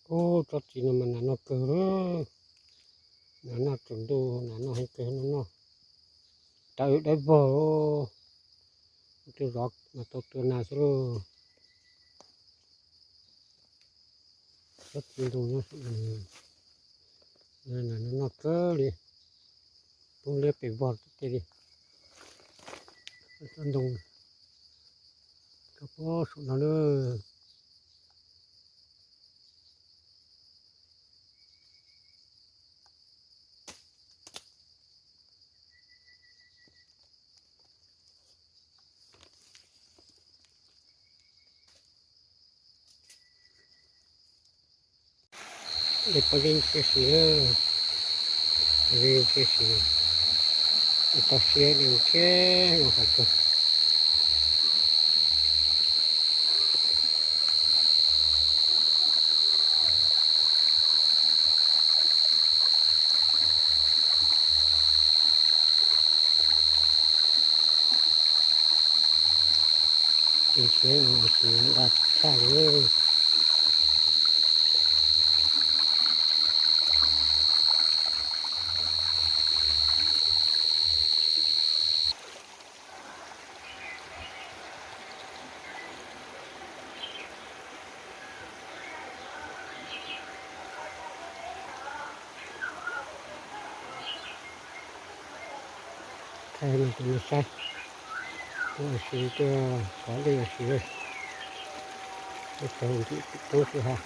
Ub, tsob txiv no mas nas noj kawg li. Nas noj tsaus ntuj, nas noj heev kawg no no. Dawb dawb vog, tus zov mas tau tua nas xwb lauj. Tsob txiv ntoo no, nas noj kawg li. Poob liab pes vog tiag tiag li. Tsob ntoo, tsob pob saum no na. Li pob zeb ntshiab si, pob zeb ntshiab si, tau siab li ntshiab zoo saum kawg. Ces ntshiab ua si daj tshaj li. Thaij no rau nej saib, tuaj ua si, tuaj xov dej ua si, tuaj txog ntim pem roob kwj ha.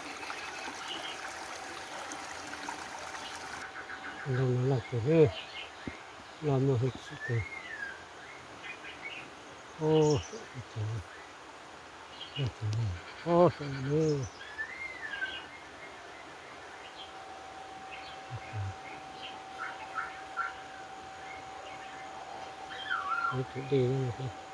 Ntoo no loj kawg, loj muaj hwj chim kawg. Ob saum, ob saum no, ib tug dej no.